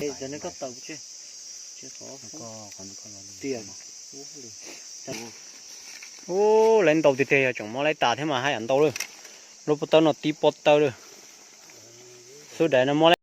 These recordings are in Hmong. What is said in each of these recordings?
Ub, lawv ntau tiag tiag, yog tseem mob laib tas thiab mas haj yam ntau lawm. Lub pob tawb no tib pob tawb lawm. Xub daiv no mob laib.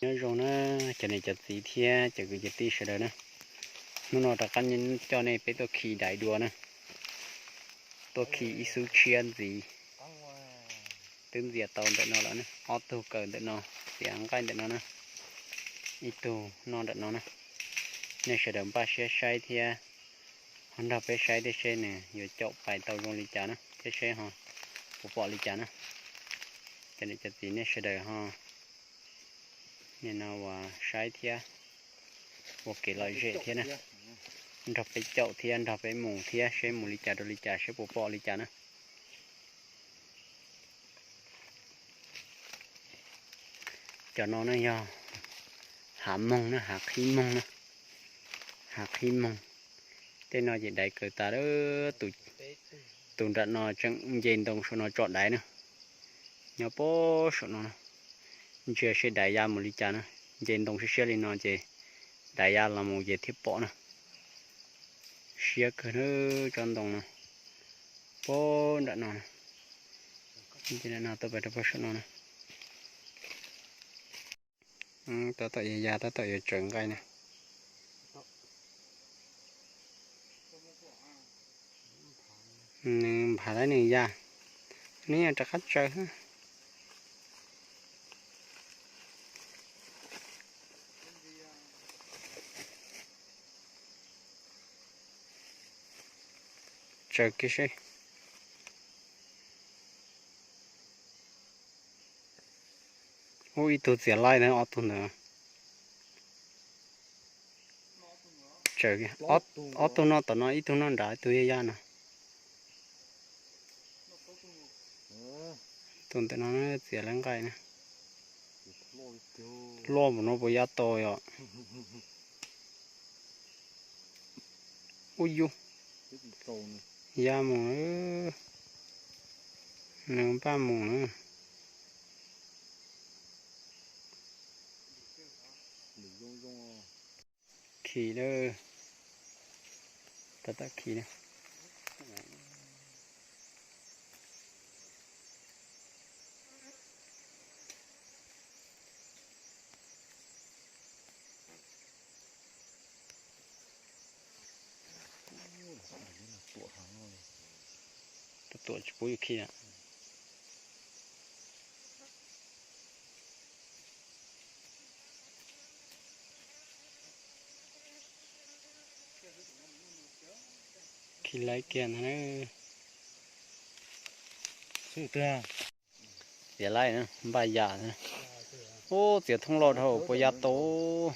Nyob zoo na, cov niam cov txiv thiab cov kwv cov tij sawv daws na. Hnub no rov qab coj nej peb tuaj khi daiv dua na. Tuaj khi ib xub tshiab ntxiv. Twb ntxias tau ntawm no lawm na, ob tug kaw ntawm no, txiav nqaij ntawm no na, ib tug noj ntawm no na. Nej sawv daws npaj siab saib thiab ho nrog peb saib thiab seb nws yuav caum pais tau zoo li cas na, thiab seb ho puas pom li cas na. Cov niam cov txiv nej sawv daws ho nim no uas saib thiab ua kev lom zem thiab na, nrog peb caum thiab nrog peb mus thiab seb mus li cas rau li cas, seb puas pom li cas na. Cov no na yog hav moog na, hav qhib moog na, hav qhib moog. Tej no ces daiv kaw tas lawm. Tus nram no tseem nce ntoo saum no tsom daiv na, nyob pem saum no na. Ntsia seb daiv ya mus li cas na, nce ntoo siab siab li no ces daiv ya los mus ces thiaj pom na. Siab kawg na, tsob ntoo no pem nram no na, no tuaj pem rau pem saum no na. Tab tom yuav ya, tab tom yuav tsaws nqaij na. Nws nphav lawm nws ya, nws yeej rov qab tsaws. Tsaws kiag seb. Ub, ib tug txiav laij na, ob tug ntawd. Ob tug noj tom no, ib tug noj nrad, ib tug ya ya no. Tus ntawm no txiav lawv nqaij na. Loj mus no puas ya tau yom? Ub yub, ya mus, nws npaj mus na. Khi lawm, tab tom khi na. Tuam tsis pub yus khi na. Khi laij kiag ntag na. Txiav laij na, npaj yam na. Ub, txiav thoob loj dhau puas ya tau.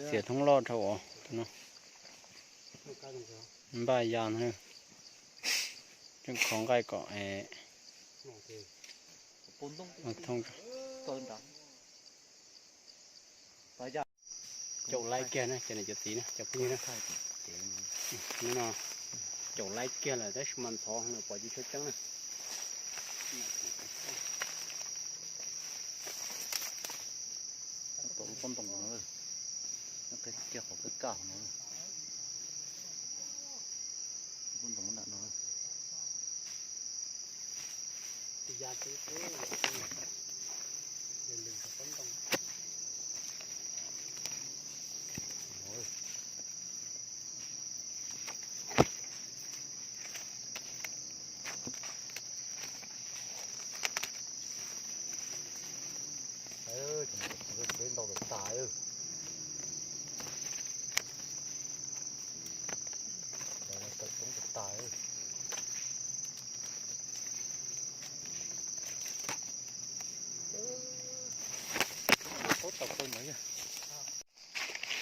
Txiav thoob loj dhau os. Npaj yam na. Tseem khov nqaij kom es thoob. Caum laij kiag na, cov niam cov txiv na, cov phooj ywg na. Hnub no caum laij kiag lawm tab sis mas ntxhov lawm pom tsis tshua ceeb na. Tom lub pob ntoo no, nyob kiag qhov kawg kaj no. Lub pob ntoo nram no. Tsev ntau tas tas, tawm coob tas tas.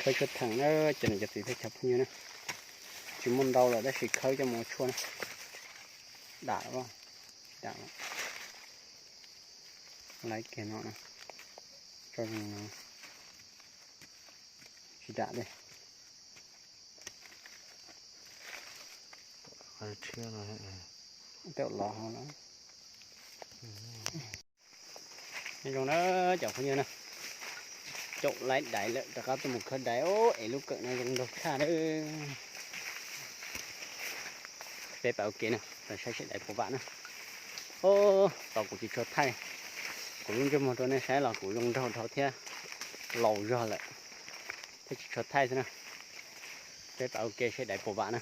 Khawb tshuaj theem na, cov niam cov txiv thiab cov phooj ywg na. Tsis muaj ntau lawm tab sis khawb coj mus ua tshuaj na. Dam, dam, laiv kiag no, tso zoo no, tsis dam li. Tej lov hov lawm. Zoo na cov phooj ywg na, caum laib daiv lawm rov qab tuaj mus khawb daiv os, es lub kawm no zoo nraug tshaj na. Peb pab ua ke na, saib seb daiv puas vam na. Os, tos kuv tsis tshua thaij kuv lub ntsej muag rau nej saib los kuv zoo nraug dhau thiab laus zog lawm thiab tsis tshua thaij xwb na. Peb pab ua ke seb daiv puas vam na.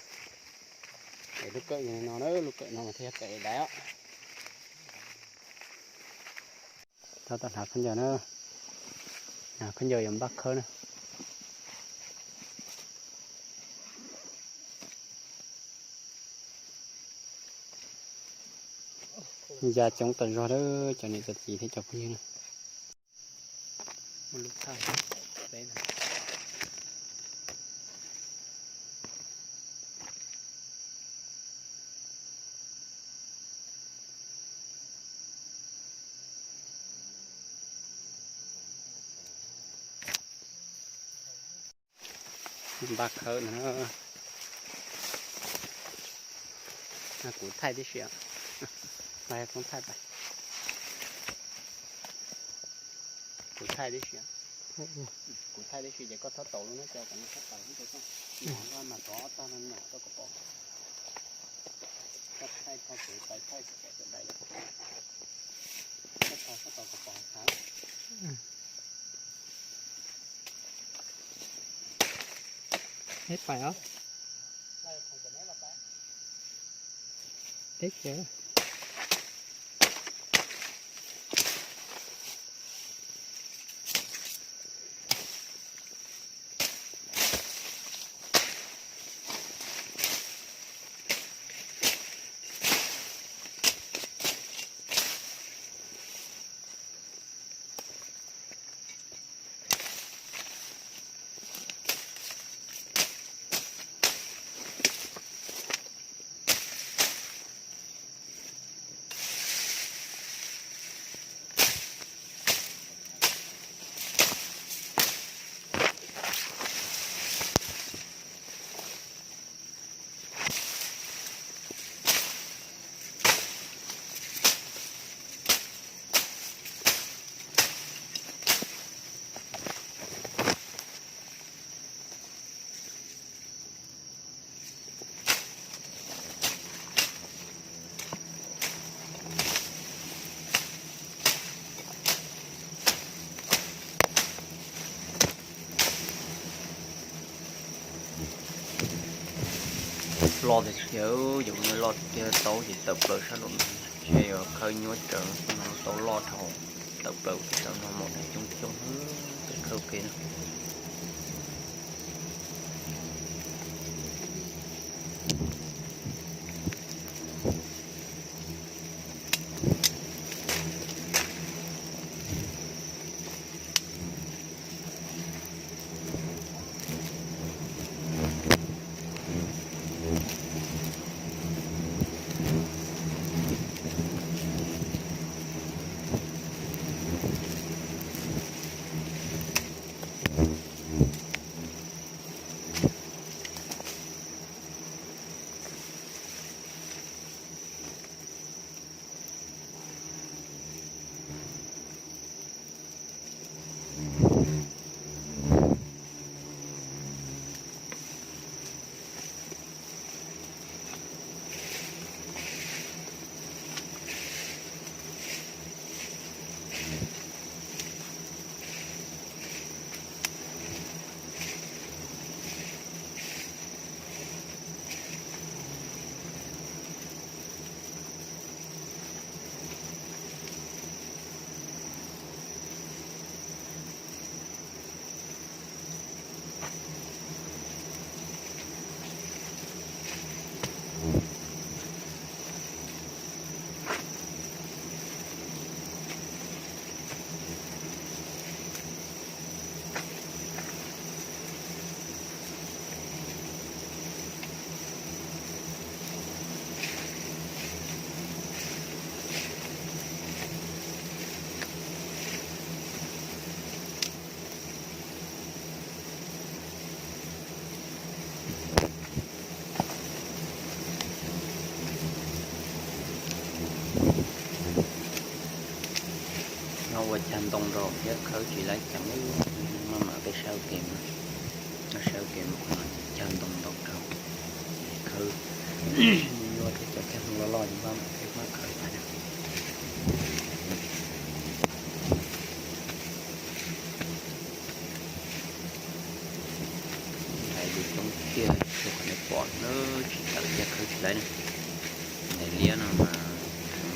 Es lub kawm no, lub kawm no mas thiaj yog kawm daiv os. Tau tom hnav khaub ncaws na, hnav khaub ncaws yuav npaj khawb na. Ya coob tas zog lawm cov niam cov txiv thiab cov phooj ywg na. Npaj khawb no. Kuv thaij tib si, thaij, kuv thaij tib si, kuv thaij tib si ces koj txhob taus lub no ces kom nws txhob taus lub no, mas rov tag no nyam rau kom pom. Koj thaij tag kev pais thaij kom pom cov daiv, koj thaij txhob taus kom pom thav. Neb pais os. Teb chaws. Loj tiag tiag, yus loj tiag tau ces tawm plaws sab nraum no, ntshe yuav khawb nyuaj tsawv no tau loj dhau, tawm plaws sab no mus coob coob, peb khawb ua ke na. Ua cag ntoo rau thiab khawb tsis laib ceev, maj mam peb saib ua ke, saib ua ke mus qhov no cag ntoo ntau dhau, khawb nyuaj thiab cov cag ntoo loj loj ces maj mam peb maj khawb tag. Nrhiav yus coob tiag rau qhov nej pom na, tsis tawm tiag khawb tsis laib na. Nrhiav liab no mas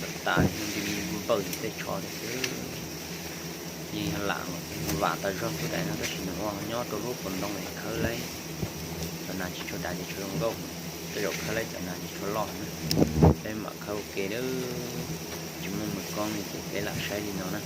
ntawm tas nti npawj tej tsho tiag xwb. Yeej yog lam vam tas zog xwb daim no tab sis nws ua nyob rau lub pas ntoo es khawb laib. Cov nas tsis tshua dav ces tshua zoo nkauj, tej zaum khawb laib cov nas ces tshua loj na. Peb mam khawb ua ke, tsis muaj mus koob li ces peb lam saib li no na.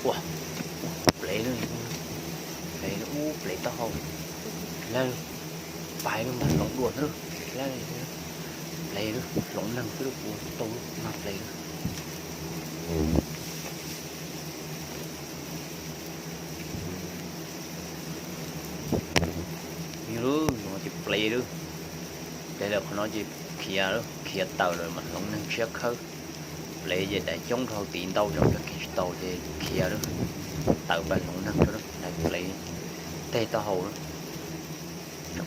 Ua, plev lawm, plev lawm, ub plev taub hau lawm, pais lawm mas hloov dua xwb lawm, plev lawm, hloov neeg xwb lawm, ua tau lub mag plev lawm. Yog lub no ces plev lawm, plev lawm qhov no ces khiav lawm, khiav tawm lawm mas hloov neeg tshiab khawb. Plev ces daim coob rau hauv tid ntau, cov kheev tsis tau ces khiav lawm, tawm pais hloov neeg rau lawm, daim plev teg taub hau lawm.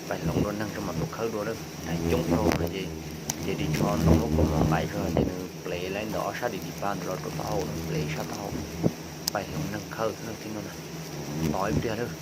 Pais hloov dua neeg rau mam tau khawb dua lawm, daim coob rau hauv no ces, ces ris tsho ntoo lub kaus mom nqaim zog ces nws plev laib ntawm ob sab dim dim pa ntawd los rau taub hau no, plev sab taub hau, pais hloov neeg khawb xwb no thiab no na. Tos ib pliag lawm.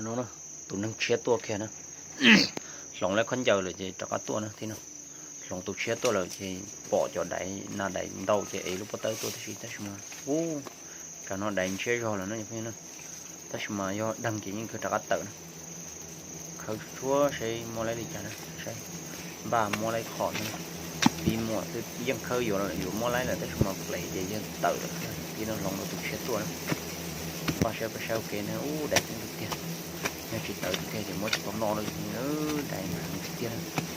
No na, tus neeg tshiab tuaj kiag na, hloov lawv khaub ncaws lawm ces rov qab tuaj na thiab no. Hloov tus tshiab tuaj lawm ces pom cov daiv, nas daiv ntau ces ev lub pob tawb tuaj tib si tab sis mas ub, cov no daiv ntshiab zog lawm no. Tab sis mas yog deeg ces yeej kawg rov qab tawm na. Khawb tshuab seb muab laib li cas na, saib npaj muab laib qhov no. Pib muam twb yeej khawb yuav, yuav muab laib lawm tab sis mas plev ces yawg tawm lawm thiab no. Hloov rau tus tshiab tuaj na. Npaj saib peb saib ua ke na, ub daiv coob tiag tiag. Yog tsis tawm tiag ces muab tsis tau noj lawm, daiv mas heev tiag tiag na.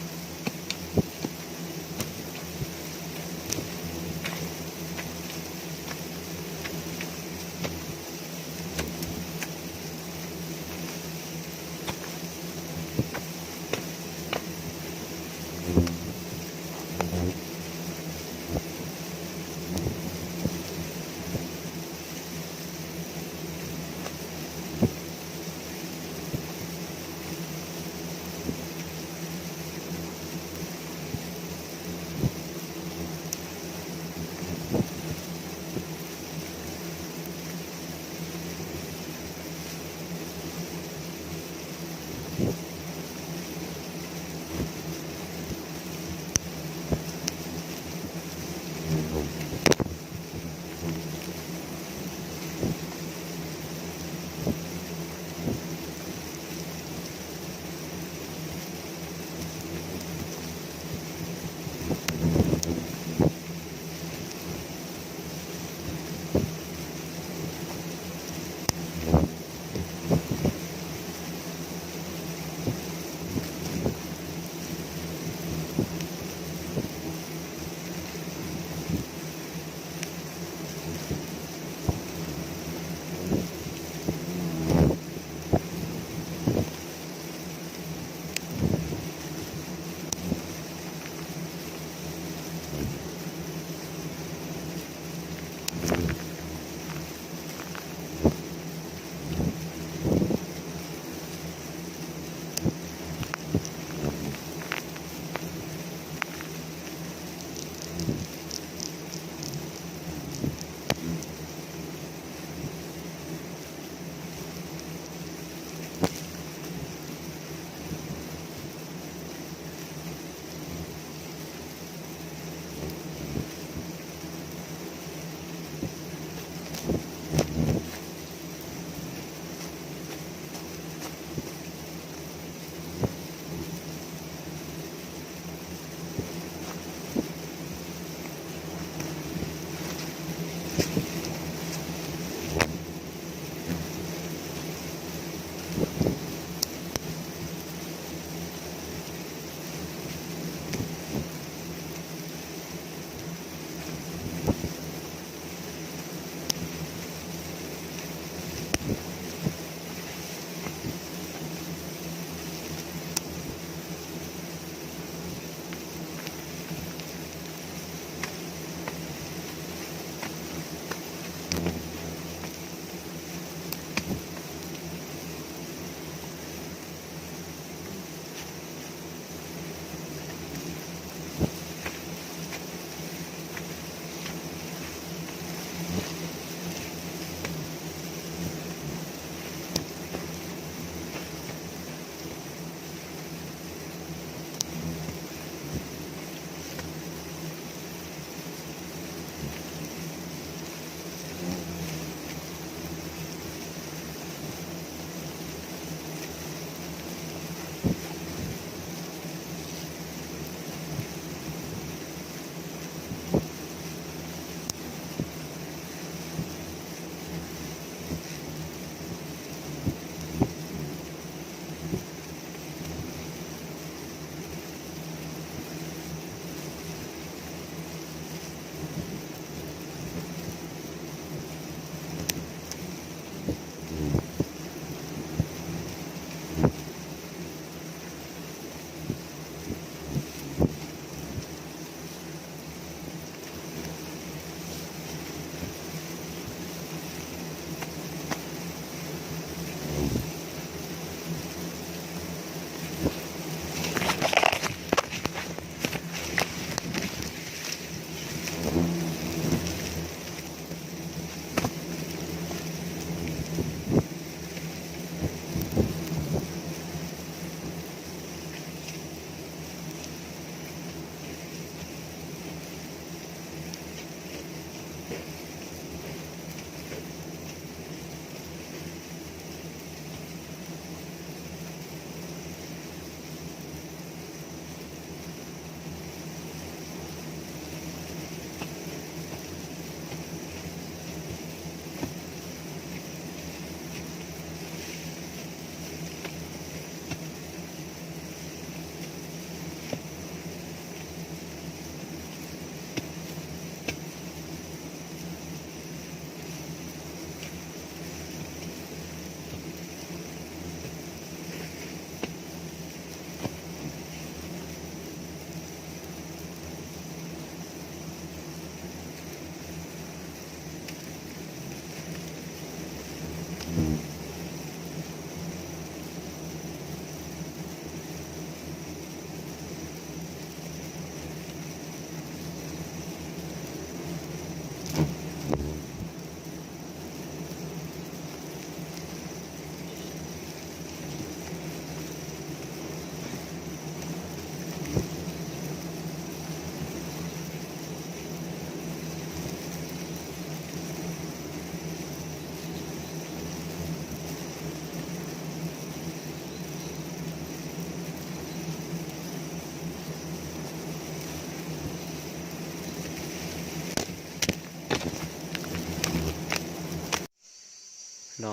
No,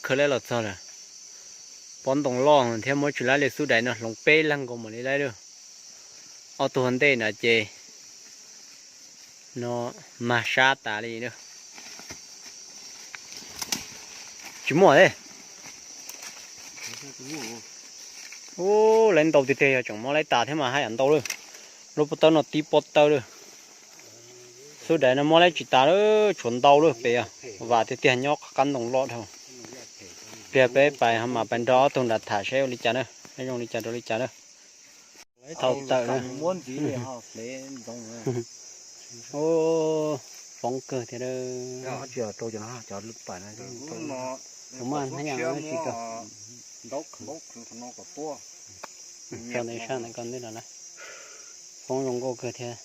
khawb lab los txog lawm. Pob ntoo loj thiab muab tsis laib li xub dais no hloov peb leeg nkaus mam li laib lawm. Ob tug ua ntej no ces no mag sab tas li lawm. Tsis muaj thiab. Ub, laib ntau tiag tiag, yog tseem muab laib tas thiab mas haj yam ntau lawm. Lub pob tawb no tib pob tawb lawm. Xub dais no muab laib tsis tas lawm, tshuav ntau lawm pem os. Vam tiag tiag nyob qab ntoo loj dhau. Pliag peb pais ho mam pais nrog ob tug nram tham saib ua li cas na, zoo li cas rau li cas na. Thaum tawm na. Ub, foob kawg thiab. Kuv mas haj yam tsis tau. Tso ntawm sab ntawm ko ntej no na. Foob zoo nkauj kawg thiab.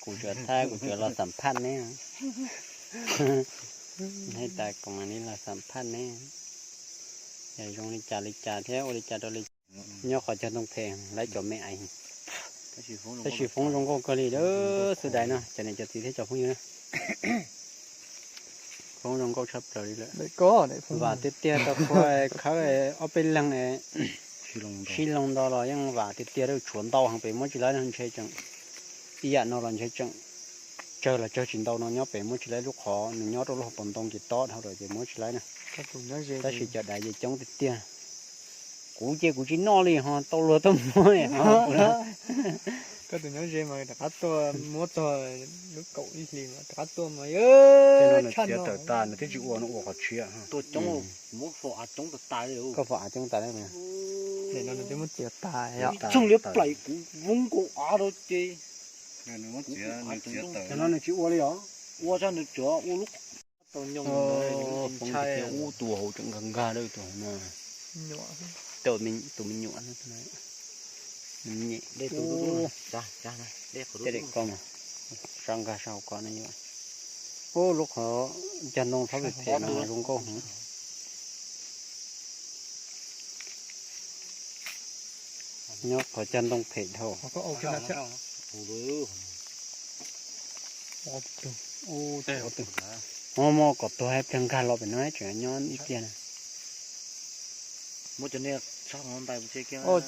Kuv tsuas thaij, kuv tsuas los xam phaj neb. Hais tas kuv mam li los xam phaj neb. Yog zoo li cas li cas thiab ua li cas rau li. Nyob qhov cog ntoo phem lawv cov me aiv. Tab sis foob zoo nkauj kawg li lawm xwb dais no cov niam cov txiv thiab cov phooj ywg na. Foob zoo nkauj tshaj plaws li lawm. Vam tiag tiag tau khawb ob peb leeg sib loo nto los yeej vam tiag tiag, tshuav ntau heev pem muab tsis laib no ntshe tseem ib yam no los ntshe tseem tsawg los tsawg tsis ntau no nyob pem muab tsis laib lub qhov nws nyob rau lub hauv paus ntoo ces tob dhau lawm ces muab tsis laib na. Tab sis cov dais ces coob tiag tiag. Kuv ces kuv tsis noj li ho tau luag tuaj muab. Koj tus nyob ze mas rov qab tuaj muab txog lub kaum ib hlis mas rov qab tuaj mas tshaj no tawm tas nws twb tsis ua no ua qhov tshiab. Tuaj coob, muab faus av coob tas tas li. Koj faus av coob tas li. Daim no nws twb muab txiav tas. Txoog liab plaim kuv voob nkaus av rau ces. Cov no nws tsis ua li os. Ua zaj nws tsuav ua lub tau nyoos ntawd ntshai. Ub, tus hauv tseem nkag nkag lawm tus hauv no. Tus me nyuam no, me nyuam. Dej tus dub dub no. Dej ko mas sab nkag sab hauv ko no. Ub, lub qhov cag ntoo txhob phem phem no zoo nkauj heev. Nyob qhov cag ntoo phem dhau. Muaj kom tuag hais tias nkag los pem no tseem nyob ib tiag na.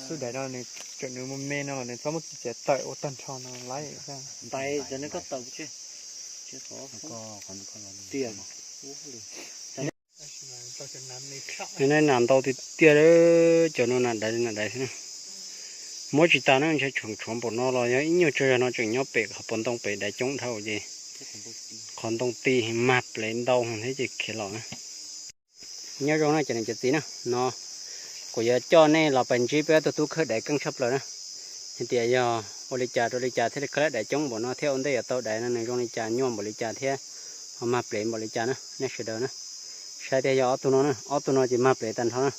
Xub dais no nws tseem nws me me no los nws txhob muab txiav tawm ua tag nrho no lawm. Ntais cov ne koj tawm tiag. Nas ntau tiag tiag, cov no nas dais li nas dais xwb na. Muab tsis tas na, ntshe tseem tshuav npaum no los yog ib nyuag tsawg zog no tseem nyob pem qhov puas ntoo pem dais coob dhau ces qhov ntoo ti mag plev ntau thiab ces khiav los na. Nyob zoo no cov niam cov txiv na, no kuv yuav coj nej los pais ntsib peb ob tug tub khawb dais keej tshaj plaws na, hais tias yog ua li cas rau li cas thiaj li khawb dais coob npaum no thiab ua ntej yuav tau dais no nws zoo li cas nyuaj npaum li cas thiab ho mag plev npaum li cas na nej sawv daws na. Saib tias yog ob tug no na, ob tug no ces mag plev tag nrho na.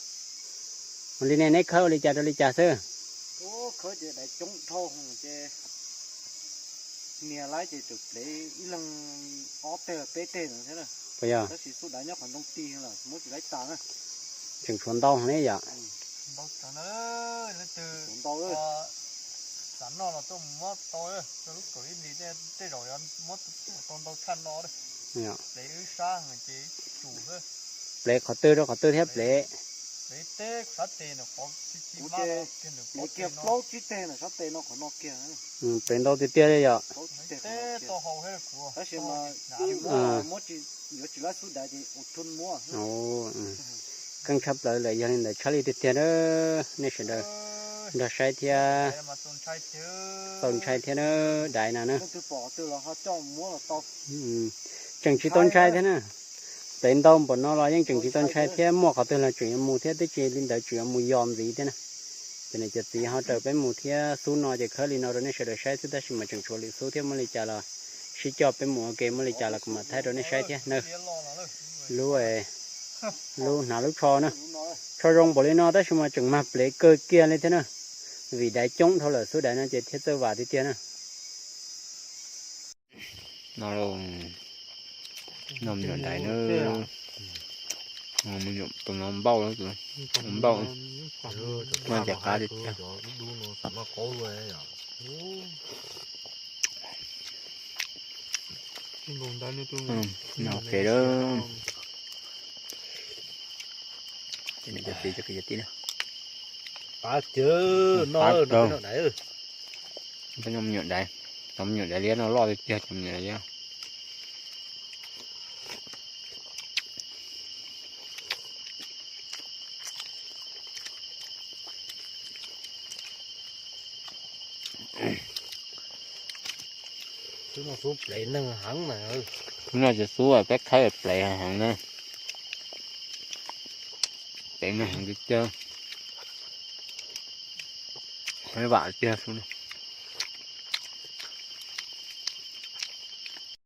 Ua li ne neb khawb ua li cas rau li cas xwb? Khawb ces dais coob dhau ces nias laib ces tseem plev ib leeg ob teg peb teg no thiab na. Puas yog? Tab sis xub dais nyob qhov ntoo ti lawm muab tsis laib tas na. Tseem tshuav ntau ne yom. Ntau, xav noj los tuaj muab tau, lub kaum ib hlis tej zaum yuav muab tau ntau tshaj no. Plev wb sab ces ib tsum xwb. Plev qhov twg rau qhov twg thiab plev? Plev teb sab tes nws qhov tsis tsis mab kiag nws plaub tsib teg no sab tes no qhov no kiag. Plev ntau tiag tiag li yom. Teb tau hau thiab kuv. Tab sis mas tsis muab, muab tsis, yuav tsis laib xub dais ces ua thun muab. Keej tshaj plaws lawm, yog li ntawd tshaj lij tiag tiag na nej sawv daws nrog saib thiab. Txaus ntshai thiab na, dais na na. Tseem tsis tau ntshai thiab na. Plev ntau npaum no los yeej tseem tsis tau ntshai thiab, muaj qhov twg los tseem yuav mus thiab, twb tsis li ntawd tseem yuav mus yos ntxiv thiab na. Ces niam cov txiv ho raws peb mus thiab, xub no ces khawb li no rau nej sawv daws saib xwb, tab sis mas tseem tshuav lwm xub thiab, muaj li cas los sib coj peb mus ua ke, muaj li cas los kuv mam thaij rau nej saib thiab na. Lub, lub hnav lub tsho na, tsho zoo npaum li no tab sis mas tseem mag plev kawg kiag li thiab na. Vim dais coob dhau lawm, xub dais no ces thiaj txawj vam tiag tiag na. No, no me nyuam dais na. Tus no npauj, npauj, noj ces qab tiag tiag. Noj ua ke lawm. Ces niam cov txiv cov kwv cov tij na, pab rau cov me nyuam daiv, cov me nyuam daiv liab no loj tiag tiag, cov me nyuam daiv liab. Xub no tsis xub, peb khaib plev heev na. Plev no heev tiag tiag. Vam tiag xub no.